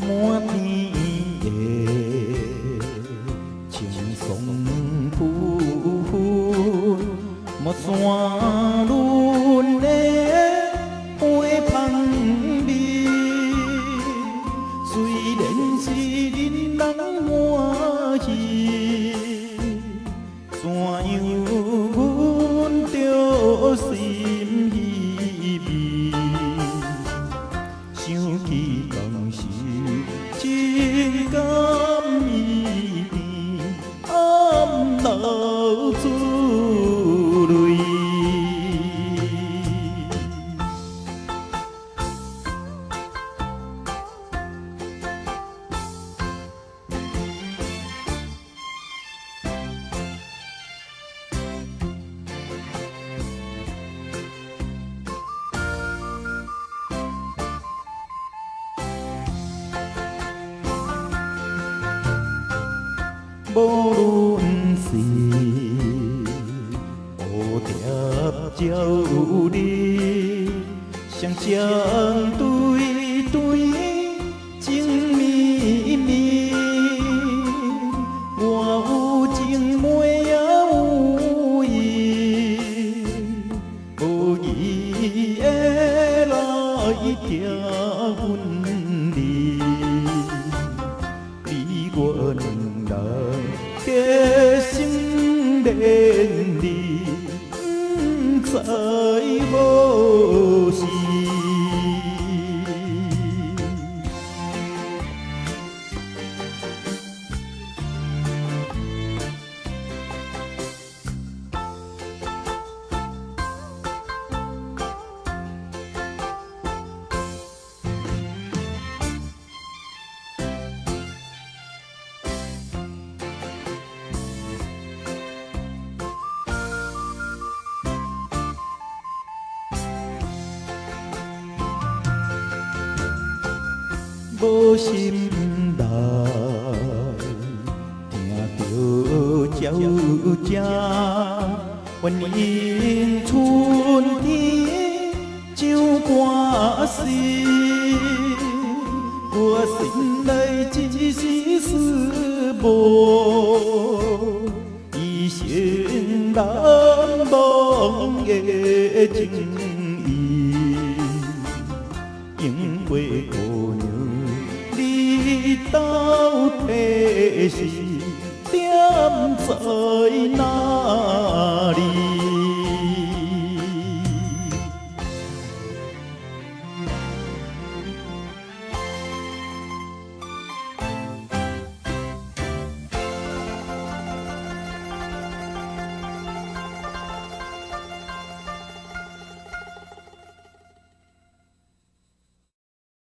滿天的青松浮雲，莫山峦的花芳味。雖然是恁人歡喜，怎樣阮著心稀微？想起當時情甘意甜，暗流出淚。無論是蝴蝶鳥兒，雙雙對對情綿綿，我有情妹也有意，無義的來拆分離。你我兩人結成連理，不知何時。無心內聽著鳥聲，歡迎春天唱歌時，我心內一絲思慕，一生難忘的情意。櫻花姑娘，你到底是踮在哪裡？